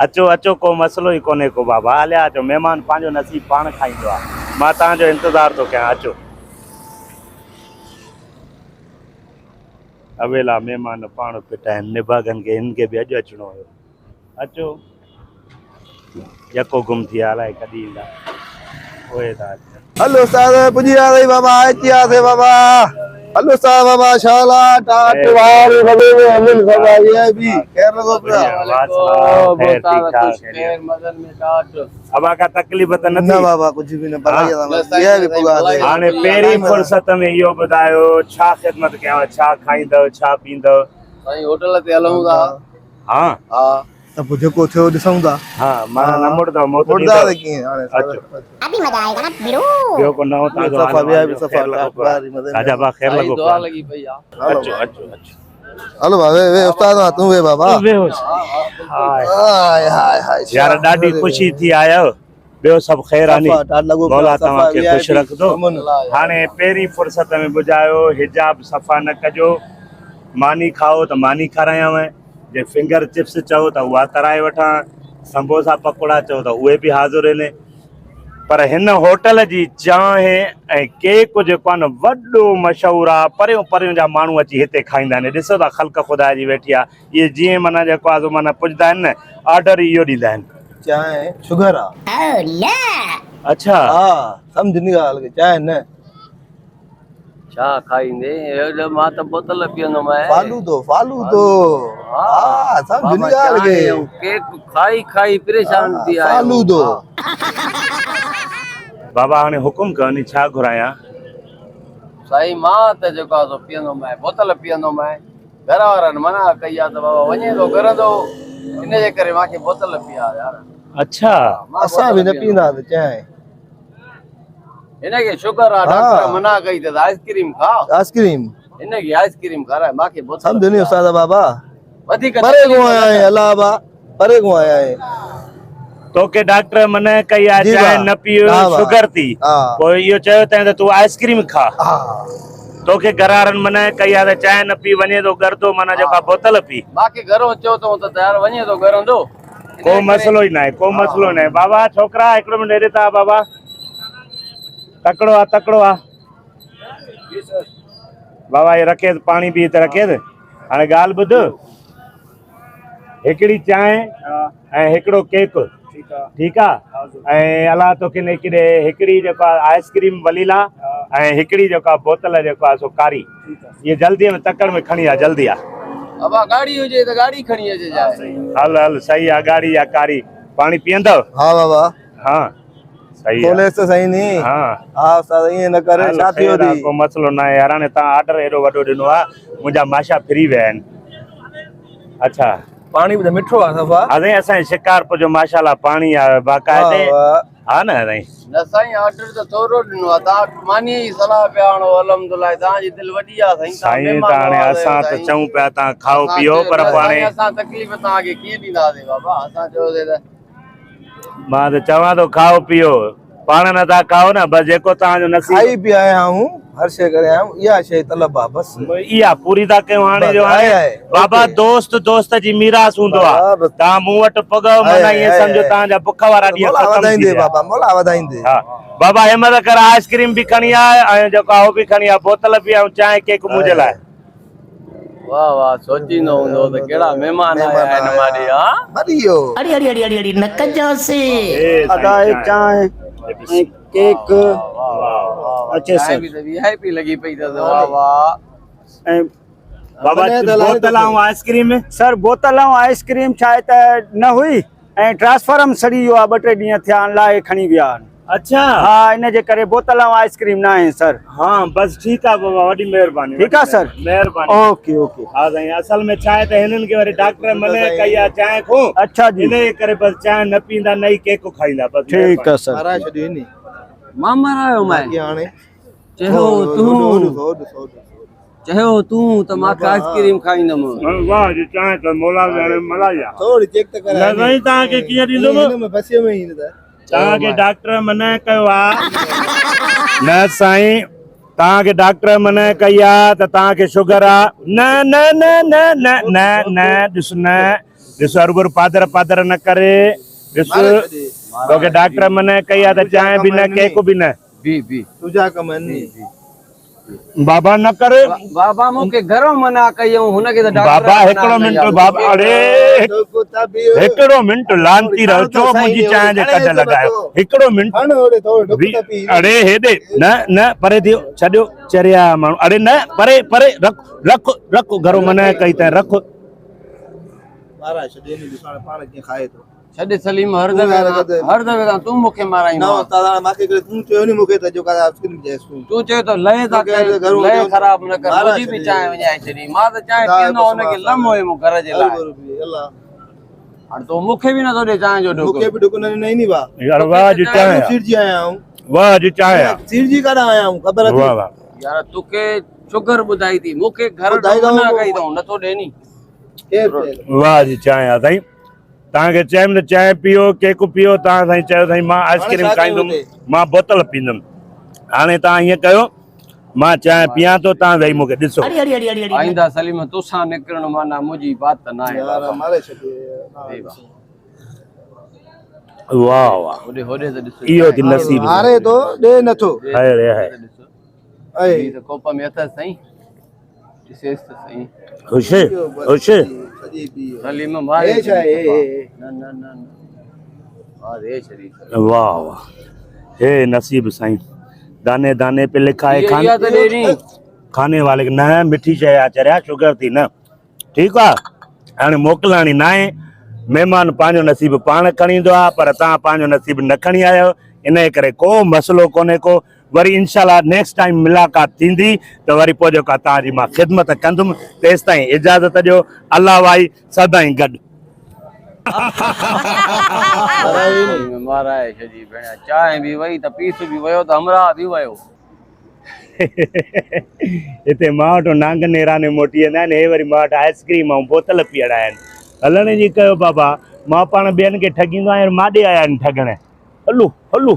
اچو اچو ڪو مسئلو ئي ڪونهي ڪو بابا هليا اچو مهمان پنهنجو نصيب پاڻ کائيندو آ مان توهان جو انتظار ٿو ڪيان اچو. اويلا مهمان پاڻ پٽائن نڀاڳن کي هن کي به اڄ اچڻو هيو اچو يڪو گم ٿي ويا الائي ڪڏهن ايندا اهي ٿا اچن. هل استاد پڄي ويا اٿئي بابا اچي ويا اٿئي بابا هل استاد بابا شالا ٽاٽ وار مزي ۾ هلن بابا وي آء پي خير لڳو پيو خير ٺيڪ ٺاڪ ابا ڪا تڪليف ته نه ٿي؟ نه بابا ڪجهه به نه ڀلائي وي آء پي پڳا اٿئي. هاڻي پهرين فرصت ۾ اهو ٻڌايو ڇا خدمت ڪيانو ڇا کائيندؤ ڇا پيئندؤ؟ سائين هوٽل تي هلون ٿا. ها ها ته پوء جيڪو ٿيو ڏسون ٿا. ها معنيٰ نه مڙدؤ موت مڙدا ڏيندؤ. ته ڪيئن هاڻي اچو. ٻيو ڪو نئون تازو حال احوال ڏيو خير لڳو پيو آهي. راجا ڀاء خير لڳو پيو آهي. اچو اچو اچو. هلو ڀاء وي وي استاد مان تون وي بابا. ويهو هاء هاء هاء هاء يار ڏاڍي خوشي ٿي آيو ٻيو سڀ خير آ ني مولا توهان کي خوش رکندو هاڻي پهرين فرصت ۾ ٻڌايو حجاب صفا نه ڪجو ماني کائو ته ماني کارايانو جي فنگر چپس چئو ته اها ترائي وٺان سمبوسا پڪوڙا چئو ته اهي به حاضر آهن پر هن هوٽل جي چانهه ۽ ڪيڪ جيڪو آهي نه وڏو مشهور آهي پريون پريون جا ماڻهو اچي هتي کائيندا آهن ڏسو ٿا خلق خدا جي ويٺي آهي اهي جيئن معنيٰ جيڪو آهي سو معنيٰ پڄندا آهن نه آرڊر ئي اهو ڏيندا آهن. چانهه شگر آ. اڇا. ها سمجهه ني ڳالهه کي چانهه نه. ڇا کائيندين ايڏو مان ته بوتل پيئندومانء. فالودو فالودو ها سمجهه ني ڳالهه کي. ڪيڪ کائي کائي پريشان ٿي آيو. فالودو. بابا هاڻي حڪم ڪيو ني ڇا گهرايان. سائين مان ته جيڪو آ سو پيئندومانء بوتل پيئندومانء. گهر وارن منع ڪئي آ ته بابا وڃين ٿو ڳرندو ان جي ڪري مان کي بوتل پيار يار. اڇا. اسان به نه پيئندا ته چانهه. هن کي شگر آ ڊاڪٽر منع ڪئي اٿس آئس ڪريم کا. Ice cream. هن کي آئس ڪريم کارائي مان کي بوتل. سمجهه ني استاد بابا. وڌيڪ پري کون آيا آهين الله با پري کون آيا آهين. توکي ڊاڪٽر منع ڪئي آ چانهه نه پيء شگر ٿي پوء اهو چيو اٿائين ته تون آئس ڪريم کا. توکي گهر وارن منع ڪئي آ ته چانهه نه پي وڃين ٿو ڳرندو معنيٰ جيڪا بوتل پي. مان کي گهرو چيو اٿئون ته يار وڃين ٿو ڳرندو. ڪو مسئلو ئي ناهي ڪو مسئلو ناهي بابا ڇوڪرا هڪڙو منٽ هيڏي ته آ بابا تڪڙو آ تڪڙو آ بابا هي رکيس پاڻي به هت رکيس هاڻي ڳالهه ٻڌ هڪڙي چانهه ۽ هڪڙو ڪيڪ ٺيڪ آ ۽ الله توکي نيڪي ڏي هڪڙي جيڪو آ آئس ڪريم وليلا ۽ هڪڙي جيڪو آ بوتل جيڪو آ سو ڪاري اهي جلدي ۾ تڪڙ ۾ کڻي آ جلدي آ. ابا ڳاڙهي هجي ته ڳاڙهي کڻي اچجانء. هل هل صحيح آ ڳاڙهي يا ڪاري پاڻي پيئندؤ؟ ها بابا. ها صحيح آ. کوليس ته صحيح ني. ها. ها استاد ائين نه ڪر هل ڇا ٿيو خير آ ٿي. ڪو مسئلو ناهي يار هاڻي تان آرڊر ايڏو وڏو ڏنو آ منهنجا ماشا ڦري ويا آهن. اڇا. پاڻي به ته مٺو آ صفا. ها سائين اسان جي شڪارپور جو ماشاءالله پاڻي آ باقاعدي ها نه سائين. نه سائين آرڊر ته ٿورو ڏنو آ توهان ماني جي صلاح پيا آڻو الحمدلله توهان جي دل وڏي آ سائين توهان سائين ته مهمان هاڻي نواز آهيو اسان ته سائين چئون پيا توهان کائو اسان پيئو چيو پر نه پوء هاڻي سائين اسان تڪليف توهان کي ڪيئن ڏينداسين بابا اسان چيوسين ته مان ته چوان ٿو کائو پيئو پاڻ نه ٿا کائو نه بس جيڪو توهان جو نصيب. کائي پي آيا آهيون هر شيء ڪري آيا آهيون اها شيء طلب آ بس. اها پوري ٿا ڪيون هاڻي جو هاڻي بابا دوست دوست جي ميراث هوندو آ توهان مون وٽ پڳو معنيٰ ائين سمجهو توهان جا بک وارا ڏينهن ختم ٿي ويا. بابا مولا وڌائيندي. ها بابا همت ڪر آئس ڪريم به کڻي آ ۽ جيڪو آ هو به کڻي آ بوتل به ۽ چانهه ڪيڪ منهنجي لاء. واه واه سوچيندو هوندو ته ڪهڙا مهمان آيا آهن ماڏي ها. مري ويو. اڙي اڙي اڙي اڙي اڙي نه ڪجانسي. ادا هي چانهه ۽ ڪيڪ اچي چانهه سر. به ته وي آء پي لڳي پئي اٿس واه واه. ۽ بابا بوتل ۽ آئس ڪريم. سر بوتل ۽ آئس ڪريم ڇا آهي ته نه هئي ۽ ٽرانسفارم سڙي ويو آهي ٻه ٽي ڏينهن ٿيا آهن لاهي کڻي ويا آهن. اڇا. ها ان جي ڪري بوتل ۽ آئس ڪريم نه آهي سر. ها بس ٺيڪ آ بابا وڏي مهرباني. ٺيڪ آ سر. مهرباني. Okay okay. ها سائين اصل ۾ ڇا آهي ته هنن کي وري ڊاڪٽر منع ڪئي آ چانهه کون. اڇا جي. ان جي ڪري بس چانهه نه پيئندا نه ئي ڪيڪ کائيندا بس. ٺيڪ آ سر. مارائي ڇڏيو ني. مان مارايو مين. باقي هاڻي چيو تون چيو تون ته مان آئس ڪريم کائيندم. واهه جي چانهه ته مولا هاڻي ملائي آ. ٿوري چيڪ ته ڪرائي. نه سائين توهان کي ڪيئن ڏيندم. هن ۾ بسيء ۾ ئي نه ته. توهان کي ڊاڪٽر منع ڪيو آ. نه سائين توهان کي ڊاڪٽر منع ڪئي آ ته توهان کي شگر آ. نه نه نه نه نه نه نه ڏس نه. ڏس هروڀرو پادر پادر نه ڪري ڏس توکي ڊاڪٽر منع ڪئي آ ته چانهه به نه ڪيڪ به نه. بي بي. تنهنجا ڪم آهن ني. بابا نه ڪر. بابا مون کي گهرو منع ڪئي ۽ هن کي ته ڊاڪٽر بابا هڪڙو منٽ بابا اڙي هڪڙو منٽ لعنتي رهو ڇو منهنجي چانهه جي ڪڍ لڳايو هڪڙو منٽ اڙي هيڏي نه نه پري ٿيو ڇڏيو چريا ماڻهو اڙي نه پري پري رک رک رک گهرو منع ڪئي ته رک. مارائي ڇڏي ني ڏسان پاڻ ڪيئن کائي ٿو. ڇڏ سليم هر دفعي تان هر دفعي تان تون مونکي مارائيندو نه استاد هاڻي ماکي ڪري تون چيو ني مونکي ته جو ڪا آئس ڪريم جيس تون تون چيو ته لئه تا لئه خراب نه ڪر منهنجي به چانهه وڃائي ڇڏي مان ته چانهه پيئندو هن کي لم هئي مون گهر جي لاء هاڻي تو مونکي به نٿو ڏي چانهه جو ڍڪ مونکي به ڍڪ نه ڏنئي ني وا يار واهه جو چانهه سيڙجي آيا آهيون واهه جو چانهه سيڙجي ڪاڏا آيا آهيون خبر اٿي واهه واهه يار توکي شگر ٻڌائي ٿي مونکي گهر منع ڪئي اٿئون نٿو ڏي ني واهه جي چانهه آ سائين توهان کي چيم ته چانهه پيئو ڪيڪ پيئو توهان سائين چيو سائين مان آئس ڪريم کائيندم مان بوتل پيئندم هاڻي توهان ائين ڪيو مان چانهه پيئان ٿو توهان ويهي مون کي ڏسو. آئنده سليم توسان نڪرڻ معنيٰ منهنجي بات ناهي بابا. واهه واهه هوڏي هوڏي ته ڏس. اهو ٿي نصيب. هاري ٿو ڏي نٿو. هاء ري هاء. هي ته ڪوپ ۾ اٿس سائين. ڏسيس ته سهي. خوش خوش. سليم ماري نه نه نه نه ماري ڇڏي. واهه واهه هي نصيب سائين داني داني پي لکا هي خان کاني والي نه مٺي شي آ چريا شگر ٿي نه ٺيڪ آ هاڻي موڪلاڻي ناهي مهمان پنهنجو نصيب پاڻ کڻي ايندو آ پر تان پنهنجو نصيب نه کڻي آيا آهيو ان ڪري ڪو مسئلو ڪونهي ڪو وري انشاء الله نيڪسٽ ٽائيم ملاقات ٿيندي ته وري پوء جيڪا توهان جي مان خدمت ڪندم تيستائين اجازت ڏيو الله وائي سدائين گڏ. مارائي ڇڏي ڀيڻيا چانهه به وئي ته پيس به ويو ته همراهه به ويو. هتي مان وٽ نانگ نيراني موٽي ويندا آهن هي وري مان وٽ آئس ڪريم ۽ بوتل پيئڻ آيا آهن هلڻ جي ڪيو بابا مان پاڻ ٻين کي ٺڳيندو آهيان ماڏي آيا آهن ٺڳڻ هلو هلو.